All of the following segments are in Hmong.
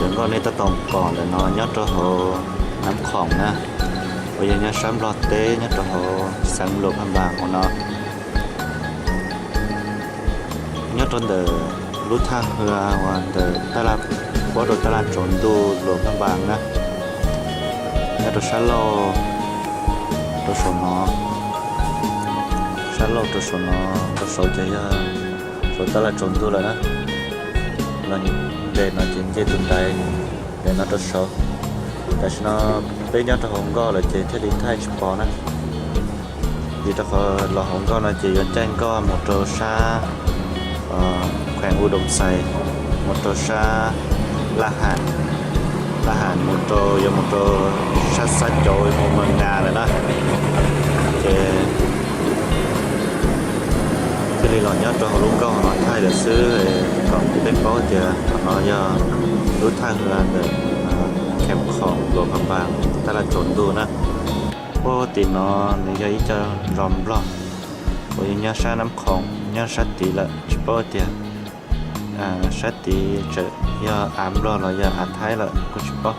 Cov nkoj nej tab tom pom ntawm no nyob rau hauv Nab Khoom na, uas yog nyob sab Nplog teb nyob rau hauv xeev Luam Phaj Npas hauv no. Nyob rau ntawm lub thaj hwv uas ntawm taj laj, puab rau taj laj tsaus ntuj Luam Phaj Npas na, nyob rau sab laug rau saum no, sab laug rau saum no, rau saud ces yog saud taj laj tsaus ntuj lawm na. Los nres no ces nce tus ntaiv ntawm no rau saud. Tam sim no peb nyob rau hauv nkoj lawm ces thiaj li thaij tsis pom na. Vim rau qhov los hauv nkoj no ces yuav caij nkoj mus rau sab Kheem U Doo Xais, mus rau sab Laj Has, Laj Has mus rau, yuav mus rau sab Xab Cauv mus Mees Nas lawm na. Ces thiaj li los nyob rau hauv lub nkoj no thaij lawm xwb, kom peb paub tias qhov no yog lub thaj hwv ntawm Kheem Khoom Luam Phaj Npas taj laj tsaus ntuj na. Puag tim no nws yog ib co zos Nplog uas yog nyob sab Nab Khoom nyob sab tid lawm, tsis paub tias sab tid tseem yog av Nplog los yog av Thaib lawm kuj tsis paub,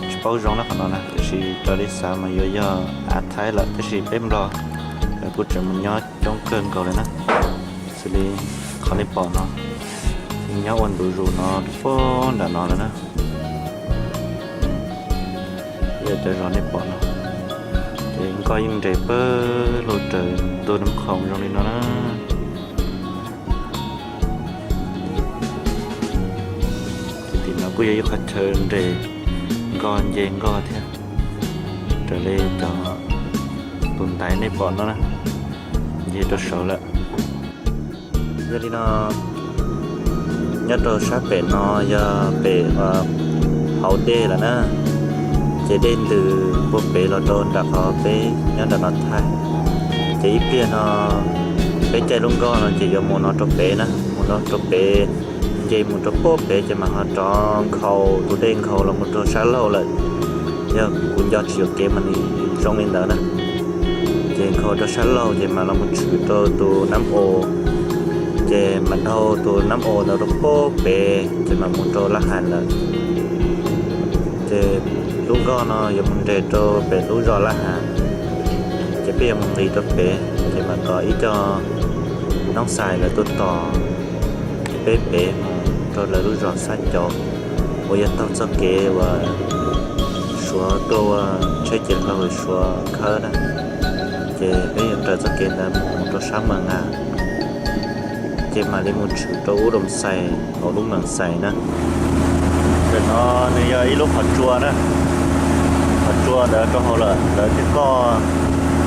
tsis paub zoo na qhov no na, tiam sis raws li xav mas yuav yog av Thaib lawm, tab sis peb Nplog kuj tseem mus nyob coob kawg nkaus li na. Xws li qhov nej pom no, nyob ua ntu zus no puag nram no lawm na. Yog cov zos nej pom no, ces nkoj yeej nres pawg lug raws ntug Nab Khoom zoo li no na. Tim no kuj yog ib qhov chaw nres nkoj nce nkoj thiab, raws li cov tus ntaiv nej pom no na, nce rau saud lawm. Yog li no, nyob rau sab pem no yog pem hauv dej lawm na, ces dej ntws puag pem los rau nram qhov peb nyob nram no thaij. Ces ib pliag no peb caij lub nkoj no ces yuav mus no rau pem na, mus no rau pem, nce mus rau puag pem ces mam ho rov nkhaus tus dej nkhaus los mus rau sab laug lawm. Yog kuv nco tsis yuam kev mas nws zoo li ntawd na. Ces nkhaus rau sab laug ces mam los mus tshwm rau tus Nab Os, ces mam dhau tus Nab Os ntawd rau puag pem ces mam mus rau Laj Has lawm. Ces lub nkoj no yuav mus nres rau pem lub zos Laj Has, ces peb yuav mus nqis rau pem ces mam tos ib co noob xais lawv tuaj tos peb pem mus rau lawv lub zos Xab Cauv, uas yog taug txoj kev uas Suav tuaj ua tsheb ciav laug Suav khawb na. Ces peb yuav raws txoj kev ntawd mus rau sab Mees Nas, ces mam li mus tshwm rau ub Doo Xais hauv lub Mees Xais na. Ntawm no nws yog ib lub qhov tsua na, qhov tsua ntawd rau hauv lawm, lawv thiaj coj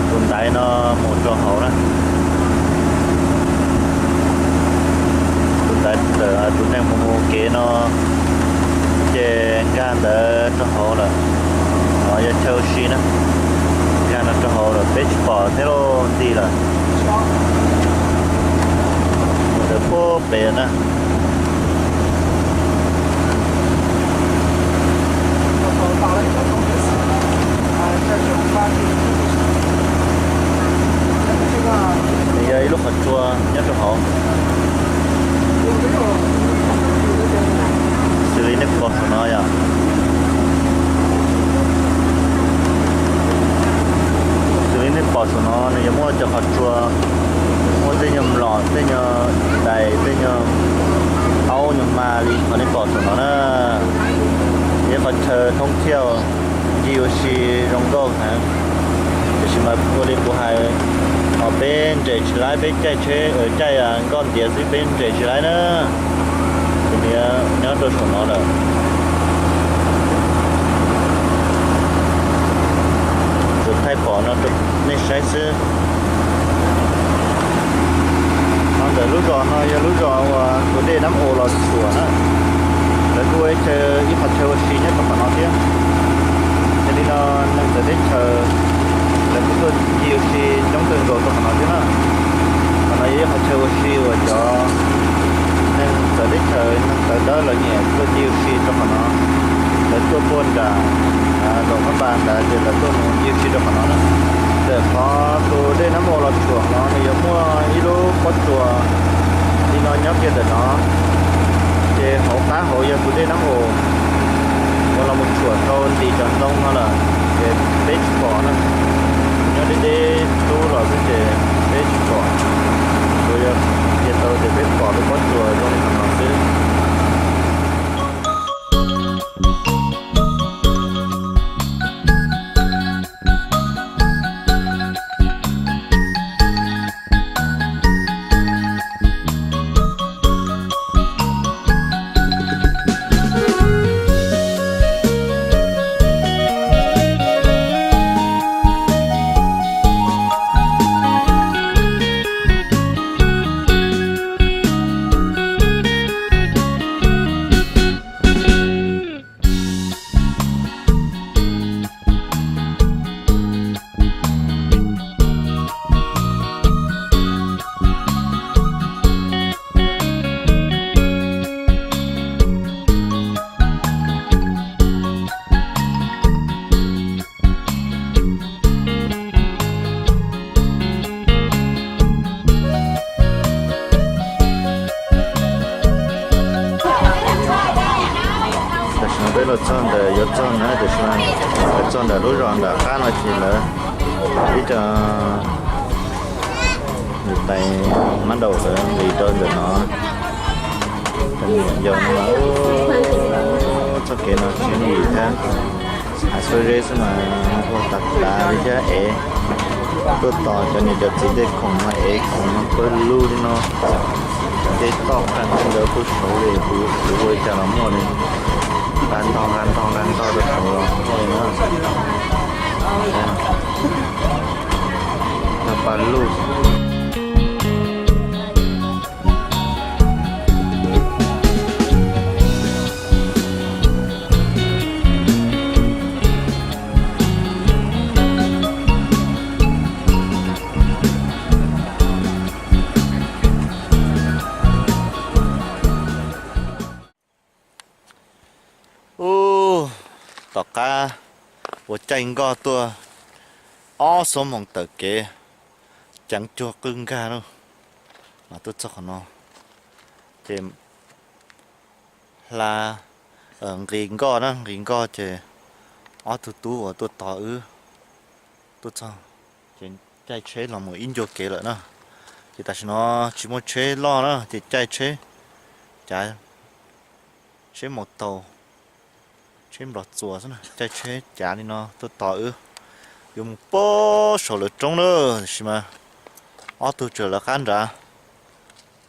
tus ntaiv no mus rau hauv na. Tus ntaiv, tus neeg mus mus kev no ces nkag ntawd rau hauv lawm. No yog chaw ua si na, nkag no rau hauv lawm peb tsis pom thiab lauj, nti lawm. Mus ntawd puag pem na. Nws yog ib lub qhov tsua nyob rau hauv. Xws li nej pom saum no yom, xws li nej pom saum no nws yuav muaj cov qhov tsua, muaj tej nyuag mlom, tej nyuag dais, tej nyuag aub nyuag hma li qhov nej pom saum no na. Yog qhov chaw thoob thiaj ncig ua si zoo nkauj heev. Tiam sis mas ua li kuv hais, peb nres tsis laib, peb caij tsheb, caij nkoj ntiav xwb peb nres tsis laib na. Ces nws nyob rau saum no lawm. Tsuas thaij pom no rau nej saib xwb. No ntawm lub zos no yog lub zos uas tus dej Nab Os los tshuam na. Lawv kuj ua ib chaw, ib qhov chaw ua si nyob rau qhov no thiab. Yog li no neeg txawv teb chaws lawv kuj tuaj ncig ua si coob kawg nkaus rau qhov no thiab na. Qhov no yog ib qhov chaw ua si uas cov neeg txawv teb chaws, neeg txawv dawb lawv nyiam tuaj ncig ua si rau qhov no. Lawv tuaj puag nram Luam Phab Npas ntawd ces lawv tuaj mus ncig ua si rau qhov no na. Ntawm qhov tus dej Nab Os los tshuam no nws yuav muaj ib lub pob tsuas li no nyob kiag ntawm no, ces hauv qab hauv yog tus dej Nab Os. Cov ntoo no lawm ces peb tsis pom na, nyob deb deb tub los xwb ces peb tsis pom. Tsuas yog tiag tau tias peb pom lub pob tsuas zoo li no xwb. Tam sim no peb los txog ntawm yuav txog na, tam sim no peb txog ntawm lub zos nram qab no ces lawv ib co niam tais mab daum lawv nqis rau ntawm no. Cov niam yau no mas txoj kev no tsis yooj yim thiab. Hav txhua zeb xwb mas hu tas tas li thiab ev. Tuaj tos cov niam cov txiv tej khoom mas ev khoom no pawg lug li no. Tej toj qab ntawd pug saud li, kuv ua li cas los muaj li. Nqa ntog nqa ntog nqa ntog rau saud los muaj li na. Tog pawg lug. Ub, tom qab uas caij nkoj tuaj ob xuab moos tawm kev, ceev cuag qwj nkag na, mas tuaj txog qhov no ces hla nqis nkoj na, nqis nkoj ces ob tug tub uas tuaj tos wb tuaj txog ces caij tsheb los mus ib ncua kev lawm na. Ces tam sim no tsis muaj tsheb loj na ces caij tsheb cav, tsheb maus taus, tsheb nplos txuas xwb na, caij tsheb cav li no tuaj tos wb. Yuav mus puag saum lawv roob na, tiam sis mas ob tug tseem lawv qab nrad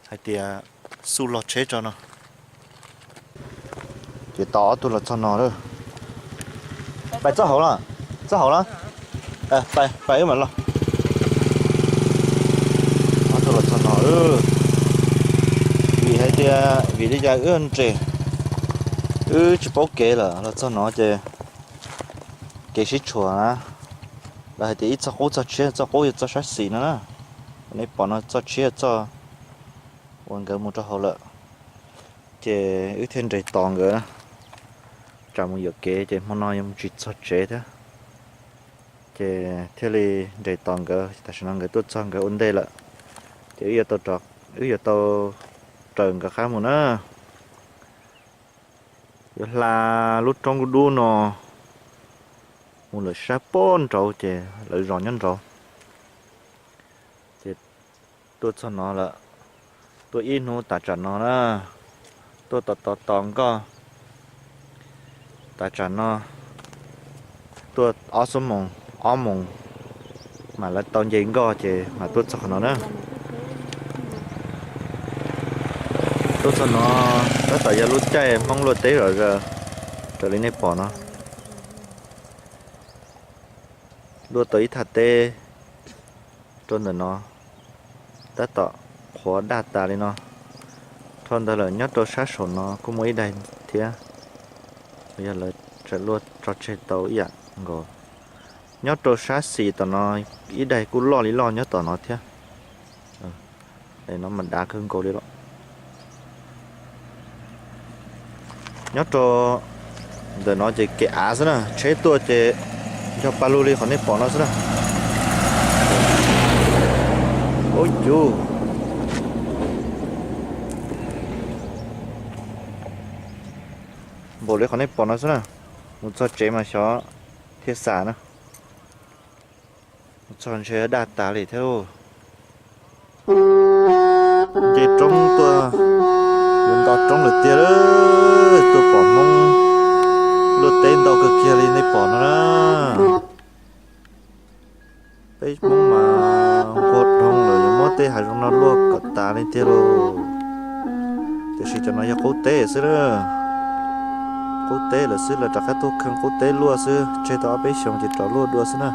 hais tias xub log tsheb tso no. Ces tos ob tug los txog no lawm. Pais txoj hauv los, txoj hauv los, pais wb mam los. Ob tug los txog no, vim hais tias vim li cas wb nres, wb tsis paub kev lawm los txog no ces kev sib tshuam na. Lawv hais tias ib txoj qub txoj tshiab, txoj qub yog txoj sab xis no na. Nej pom no txoj tshiab txoj uas nkawd mus rau hauv lawm. Ces wb thiaj nres tos nkawd, tsam mus yuam kev ces hmo no yuav mus tsis txog tsev thiab. Ces thiaj li nres tos nkawd, tam sim no nkawd tuaj txog nkawd ua ntej lawm. Ces wb yuav tau raws nkawd qab mus na. Yuav hla lub roob dub dub no mus lawm sab pem nraud ces lawv zos nyob nraud. Ces tuaj txog no lawm, tuaj ib hnub tas tsam no na, tuaj tos tos tos nkoj tas tsam no, tuaj ob xuab moos, ob moos mas lawv tau nce nkoj ces mas tuaj txog qhov no na. Tuaj txog no tab tom yog lub caij Hmoob luaj teb zom zaws raws li nej pom no. Luaj tau ib thaj teb rau ntawm no, tab tom qhuav daj tas li no. Dhau ntawd lawm nyob rau sab saum no kuj muaj ib daim thiab, yog lawv tseem luaj tso tseg tau ib yam nkaus. Nyob rau sab xis tom no ib daim kuj loj li loj nyob tom no thiab. No mas dav kawg nkaus li los. Nyob rau ntawm no ces kev av xwb na, tsheb tuaj ces nco pa lug li qhov nej pom no xwb na. Ub cuv, npaum li qhov nej pom no xwb na. Mus txog tsev mas xyov thiaj xam na. Mus txog ntshe daj tas li thiab lauj. Nce roob tuaj, yuav nto roob lawm tiag lauj. Tuaj pom Hmoob luaj teb ntau kawg kiag li nej pom no na. Peb Hmoob mas nquag dhau lawm, yuav muab tej hav zoov no luaj kom tas li tiag lauj. Tiam sis cov no yog qub teb xwb na. Qub teb lawm xwb, lawv rov qab tuaj kheej qub teb luaj xwb, tseg tau ob peb xyoos ces rov luaj dua xwb na.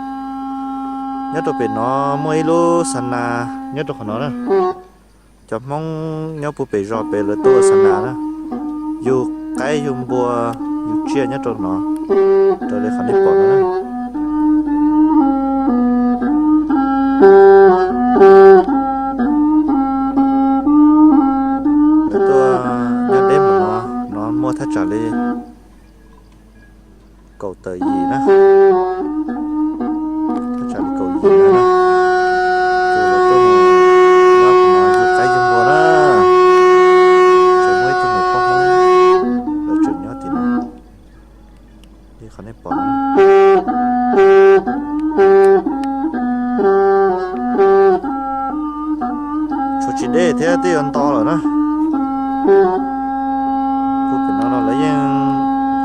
Nyob rau pem no muaj ib lub xa nas nyob rau qhov no na. Cov Hmoob nyob puag pem zos pem lawv tuaj ua xa nas na, yug qaib yug npua yug tsiaj nyob rau no, raws li qhov nej pom no na. Lawv tuaj nyob deb mus no, no muaj thaj tsam li kaum tawm yim na, thaj tsam li kaum yim na. Ces lawv tuaj mus nyob qhov no yug qaib yug npua na. Tseem muaj ib tug niam pog Hmoob, lawv tseem nyob tim no li qhov nej pom. Tshuav tsis deb thiab twb yuav nto lawm na. Puag pem no los lawv yeej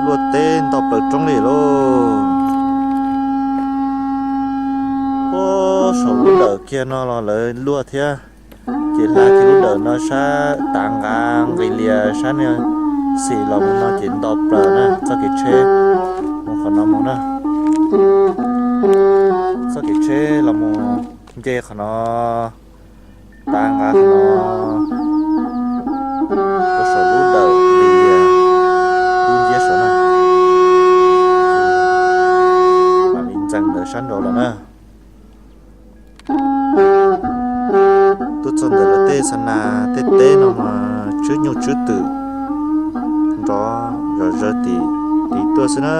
luaj teb nto plaws roob li lauj. Puag saum lub dawm kiag no los lawv luaj thiab. Ces hla kiag lub dawm no sab tav nqa nqis lias sab niag xim los mus no ces nto plaws na, txoj kev tsheb mus qhov no mus na. Txoj kev tsheb los mus nce qhov no, tav nqa qhov no, puag saum lub dawm nqis lias, lub nciab saum na, mam li ntxees ntawm sab nraud los na. Tuaj txog ntawm lawv tej xa nas tej teb no mas tswb nyuj tswb twm nrov zom zaws tim tid tuaj xwb na.